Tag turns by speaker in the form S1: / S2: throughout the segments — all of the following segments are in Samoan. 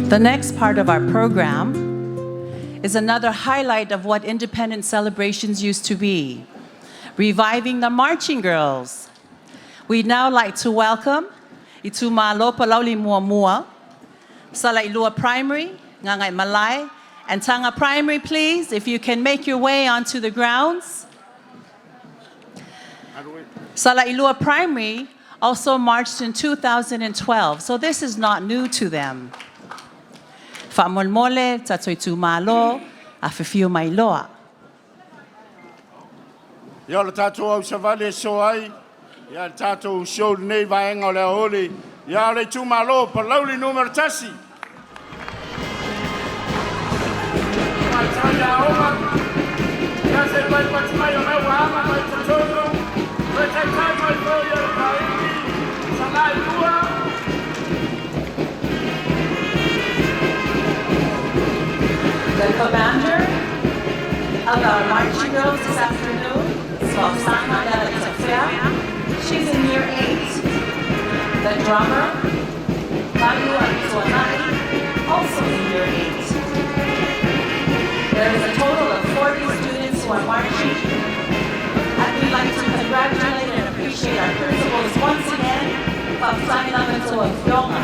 S1: The next part of our program is another highlight of what independence celebrations used to be, reviving the marching girls. We'd now like to welcome Itumalo Palauli Muamua, Salailua Primary, Ngangai Malai, and Tanga Primary, please, if you can make your way onto the grounds. Salailua Primary also marched in 2012, so this is not new to them. Fa'amolemole, tatou itumalo, afifio mai loa.
S2: Ia o le tatou au savali e so ai, ia le tatou show lenei vaega o le aoauli, ia o le itumalo Palauli Nu.1. Tamaitai aoga, ia se pai pati mai o lau aga mai totonu, toe taitai mai foi o le kaini, salai lua.
S1: The commander of our marching girls this afternoon is Fausana Della Tafea. She's in year 8. The drummer, Kalu Arituanai, also in year 8. There is a total of 40 students who are marching. And we'd like to congratulate and appreciate our principals once again, Fausana Afioga.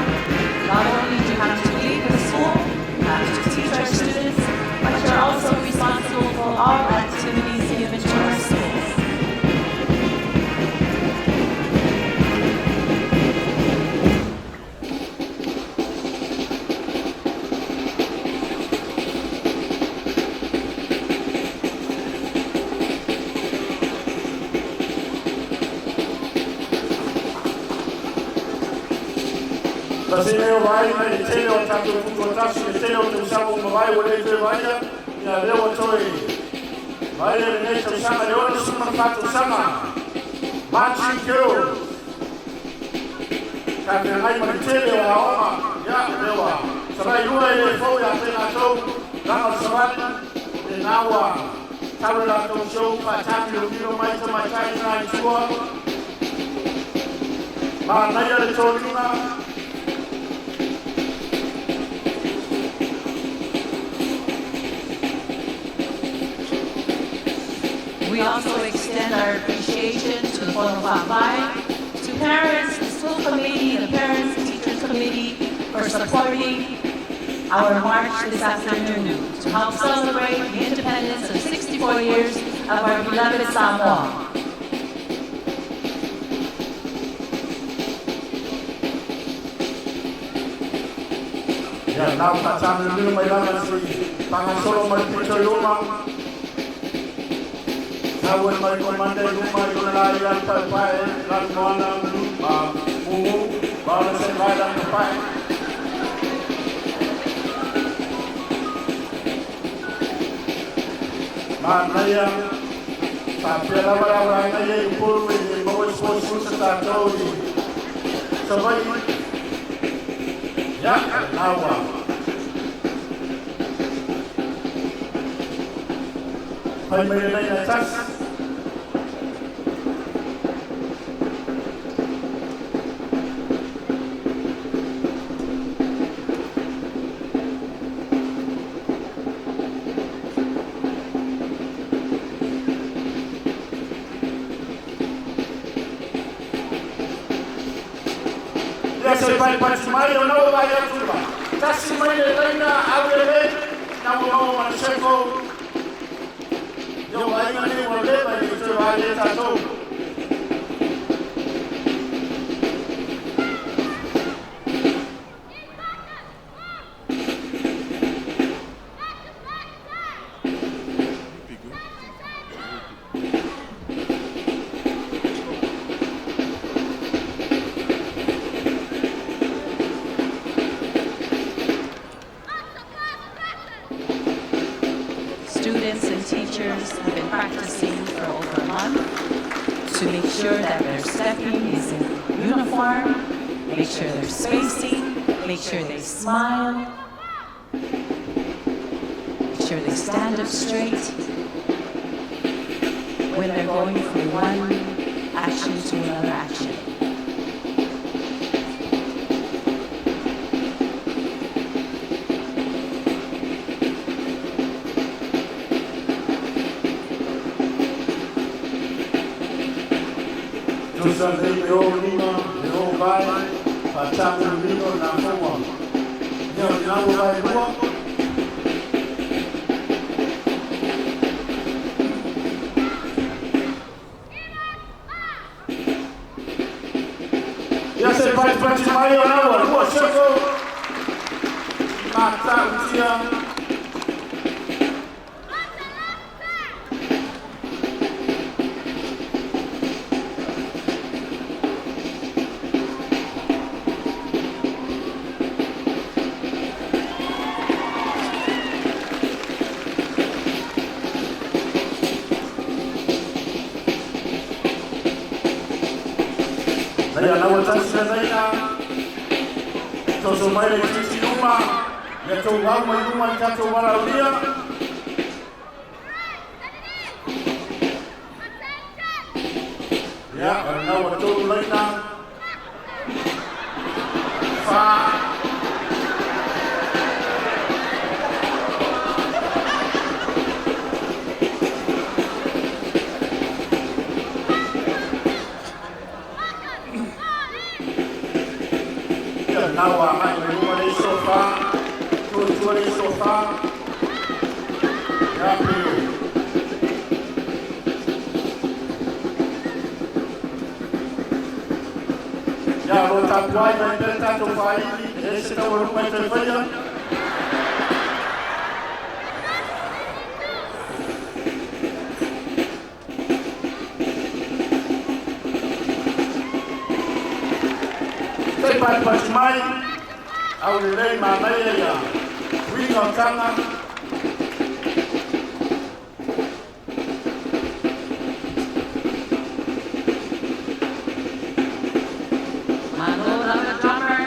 S1: Not only do you have to lead the school, you have to teach our students, but you're also responsible for all activities given to our schools.
S2: Tasi leo vai mai le tele o tatou tutoatasi, le tele o tausaga ua mavae ua le toe vaia, ia lea ua toe vai le lenei tausaga, le 64 tausaga. Marching Girls. Ka feagai ma le tele o aoga, ia lea ua salai lua e le fou ia te latou, laga o le savali, le na ua tau le latou show, faatagilogilo mai tamaitai na i tua. Manaia le toniga.
S1: We also extend our appreciation to the Fono Fa'avae, to parents, the school committee, the parents, teachers committee for supporting our march this afternoon to help celebrate the independence of 64 years of our beloved Samoa.
S2: Ia, na faatagilogilo mai lana si pagasolo mai pito i luma. Tau e mai komanda i luma i ona la ia le paepae, lalu moana, ma mumu, ma ona se vai lana pae. Manaia, faapea lava le aulaga ia i Upolu e le maua i suosu sa tatou i Savaii. Ia, na ua. Fai mai le laina e tasi. Ia se pai pati mai o nau vai atu la. Tasi mai le laina au le le, na ua maua ma le seko. Ia wa inga nei ua leva i le toe vai le tatou.
S1: Students and teachers have been practicing for over a month to make sure that their stepping is in uniform, make sure they're spacing, make sure they smile, make sure they stand up straight when they're going from one action to another action.
S2: Tusa nei me o lima, me o vai, whātāmu lima nā fonga. Ia o nā vai lua. Ia se pai pati mai o naua, lua seko. Mātāutia. Ia naua tasi na neina. Toso mai le titi uma. Ia tau au mai uma i tātou warauria. Ia, naua tolu leina. Whā. Ia, naua hai mai uma le sofa. Tua le sofa. Ia, pio. Ia, lo tātuai mai pere tātou whaili, e se tau ruma i te whaia. Te pai pati mai, au le lei mānaia ia, winga o tanga.
S1: Mano Lava drummer,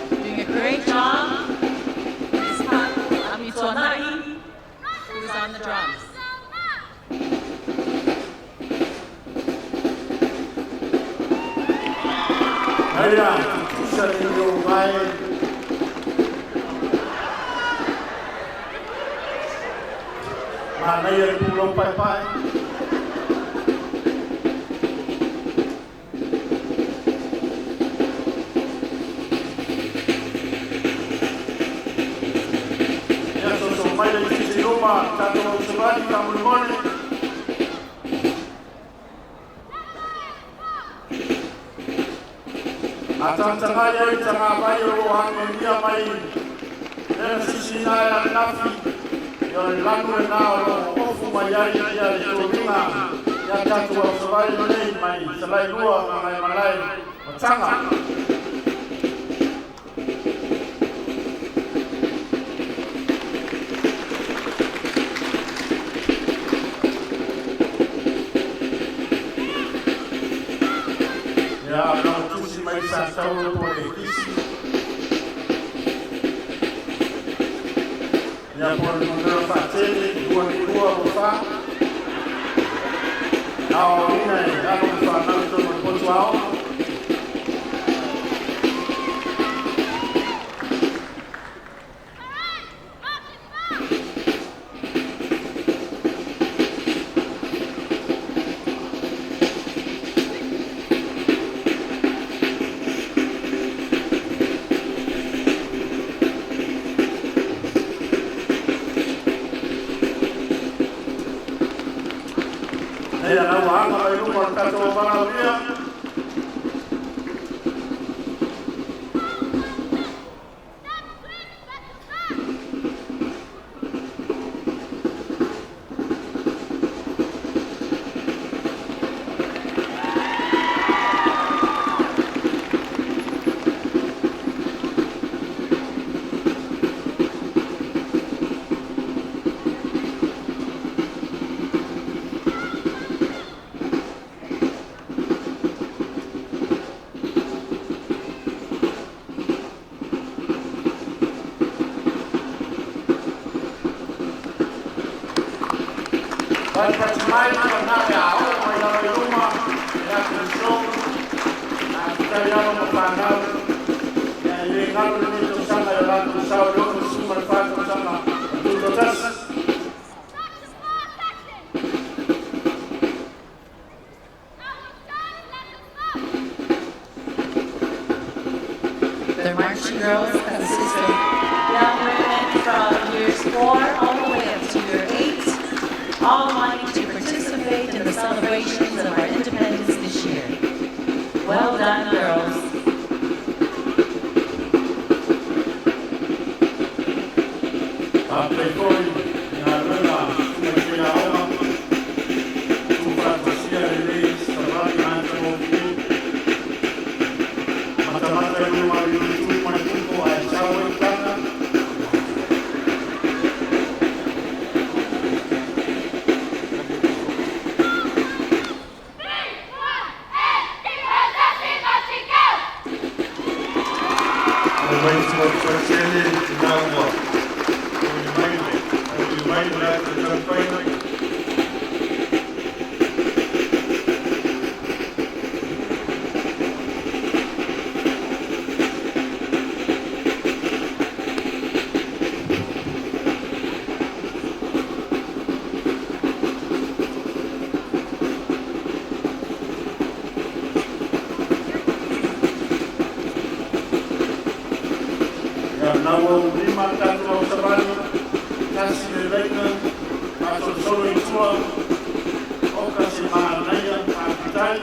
S1: doing a great job. This is Amituanai, who's on the drums.
S2: Aia, tutusa le o vai. Mānaia le pulou pai pai. Ia soso mai le titi uma, tātou o savali ka mulimone. A tangtanga ia i tanga mai o lo hangongia mai. Ena sisi nai a nafi. Ia le lanu le nā o lo ofu mai ai ia le tōringa. Ia tātou au savali o nei mai salai lua ngai malai o tanga. Ia, nā tusi mai sa tau po le kisi. Ia po le numero whātele, lua ni lua o whā. Nā o ina e alo me whānau tō potu ao. Ia nā wahanga mai luma o tātou whanauria. Vai pati mai o nā mea ao mai lalo i luma, ia kuso, nā kutai alo ma whānau. Ia i le ngalo le nei tausaga i o lātou sao le ono suma le whā tausaga o tū tasi.
S1: Their marching girls consist of young women from years 4 all the way up to year 8, all wanting to participate in the celebrations of our independence this year. Well done, girls.
S2: Faafetai foi i galuega a Susuga i Faiaoga tuufaatasia lenei savali matagofie, matamata i luga o YouTube ma le Google ae sau ai taga.
S3: Tele ina ua tuli mai le tuli mai le latou taumafaiga.
S2: Ia na ua ulima le tatou au savali, tasi le laina, faasolosolo i tua, oka se manaia, faafetai.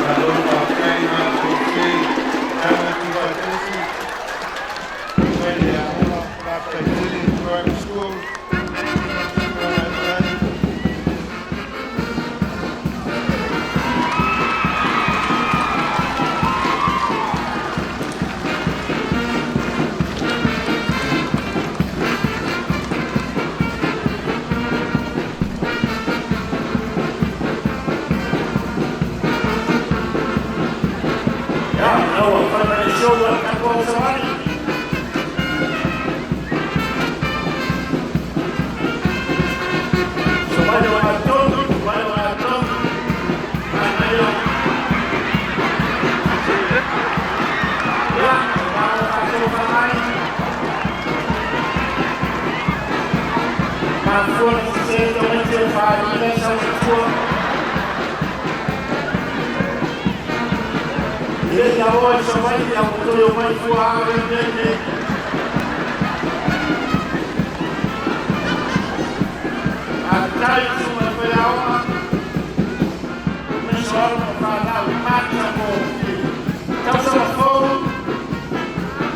S3: Malo faafetai matagofie taga tuufaatasi mai le aoga. Faafetai tele Primary School. Faafetai.
S2: Ia na ua fai mai le show a le tatou au savali. Savali o Atonu, savali o Atonu, manaia. Ia, malo faatofalai. Mafua na sese tamaiti e faaina sau i tua. E le iaoa i Savaii a ua toe omai fua ave i mea nei. Faafetai i susuga i faiaoga, aemaise o alo ma fanau matagofie. Tausaga fou,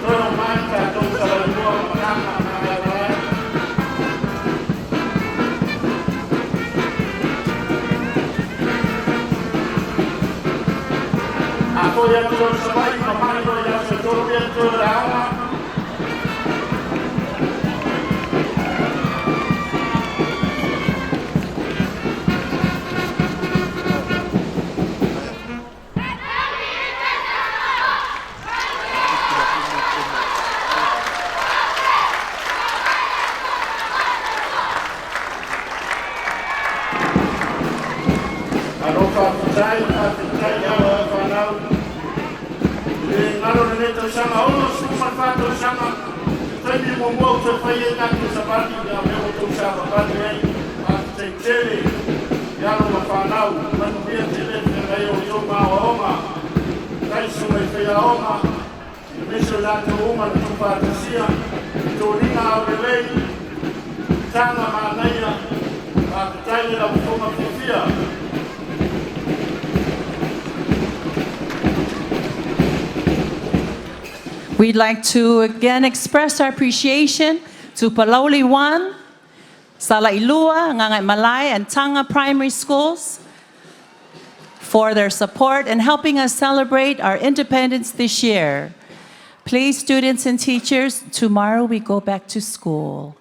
S2: toe omai tatou savalua ma taga malamalama. A foi atu loa i Savaii ma mali loa i le aso e 3 pea totoe o le aoga. Malo faafetai, faafetai i alo ma fanau. I le galo lenei tausaga, 64 tausaga, le taimi muamua ua toe fai ai tatou savali ia mea ua outou savavali ai. Faafetai tele i alo ma fanau, manuia tele le feagai o outou ma aoaoga. Tai susuga i faiaoga, aemaise o i latou uma na tuufaatasia, toniga aulelei, taga manaia, faafetai le laufofoga fiafia.
S1: We'd like to again express our appreciation to Palauli 1, Sala'ilua, Gaga'imalai, and Taga Primary Schools for their support in helping us celebrate our independence this year. Please, students and teachers, tomorrow we go back to school.